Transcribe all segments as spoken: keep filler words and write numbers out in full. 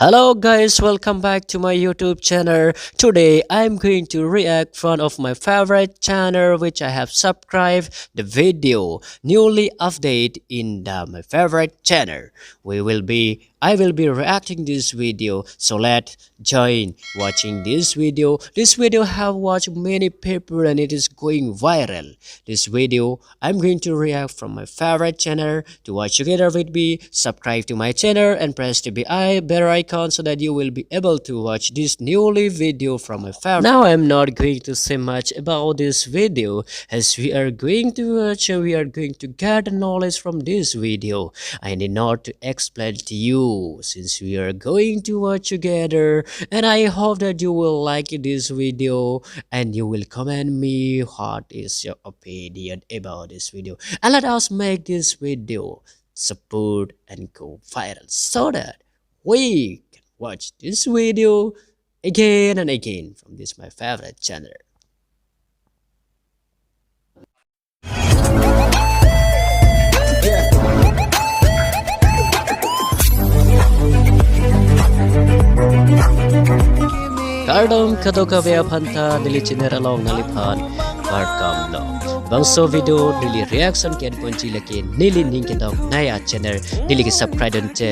Hello guys, welcome back to my YouTube channel. Today I'm going to react one of my favorite channel which I have subscribed the video newly update in the my favorite channel. We will be I will be reacting this video. So let's join watching this video. This video have watched many people and it is going viral. This video I'm going to react from my favorite channel. To watch together with me, subscribe to my channel and press the B I bell icon so that you will be able to watch this newly video from my favorite. Now I'm not going to say much about this video. As we are going to watch, we are going to get the knowledge from this video. I need not to explain to you since we are going to watch together. And I hope that you will like this video and you will comment me what is your opinion about this video. And let us make this video support and go viral so that we can watch this video again and again from this my favorite channel. Kardom kadokave aphanta neli channel along nangliphan welcome lo. Bangso video neli reaction ke-en ponji lake neli ning kedok nai a channel neli ke-subscribe dunche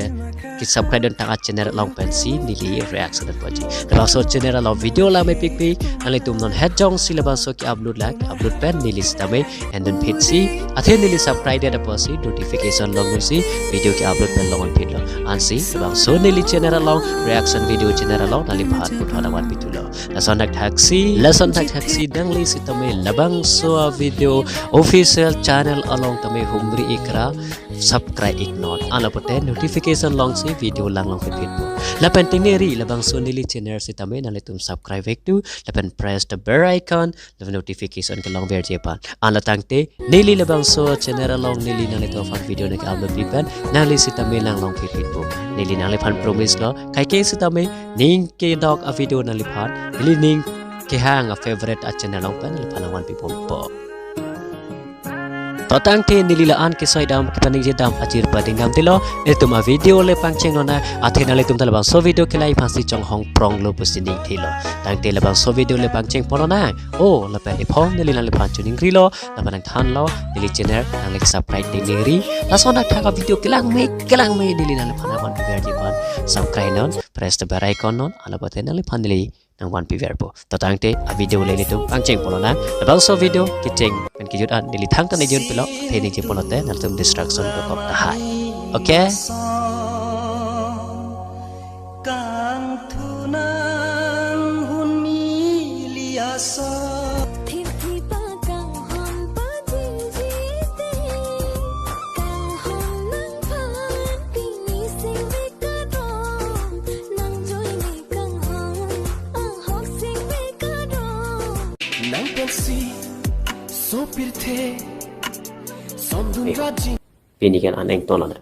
ke-subscribe duntang a channel along pensi neli reaction ponji. Labangso channel along video lang mepikpik nanglitum non het jongsi labangso ke-upload lake upload pen neli sitame en dunphitsi athe neli subscribe det apotsi notification longsi video ke-upload pen long-onphitlo. Ansi labangso neli channel along reaction video channel along nangliphan puthot nangvanpithulo. Lason thakthaksi, lason thakthaksi nangli sitame labangso a video official channel along tame humri ikra subscribe iknon. Anlo pute notification longsi video lang longpipitpo. Lapen tengneri labangso neli channel sitame nanglitum subscribe iktu lapen press the bell icon lapen notification kelong verji aphan. Anlo tangte neli labangso channel along neli nanglitum aphan video neke upload pipen nangli sitame lang longpipitpo. Neli nangliphan promise lo kaike sitame ning kedok a video nangliphan neli ning kehang a favorite a channel along pen nangliphan nangvanpipompo. To tangte neli la-an kesoi dam kepaningje dam ajir pading dam tilo. Nelitum a video le pangcheng nona athe nanglitum ta labangso video kelai aphansi chonghong pronglo pusi ning thilo. Tangte labangso video le pangcheng pon nona. O lapen iphong neli nangliphan choningrilo lapen nangthanlo neli channel nangli subscribe tengneri. Lason thakthak a video kelang me kelang me neli nangliphan nangvanpi verji aphan subscribe non press the bell icon non anlo pute nangliphan neli nangvanpi verpo. To tangte a video le nelitum pangcheng pon nona. Labangso video kecheng pen kejut an neli thangta nejun pilo athe ningje pon lote nangtum distraction dokok tahai. Okay? Kangthunang hun mili aso. Thipthi pa kanghon pajiji te. Kanghon nangphan pini singve kadom. Nangjoi ne kanghon ahok singve kadom. Nang pensi sopirthe somdun rajin. Pini ke-en an ingtonlo na.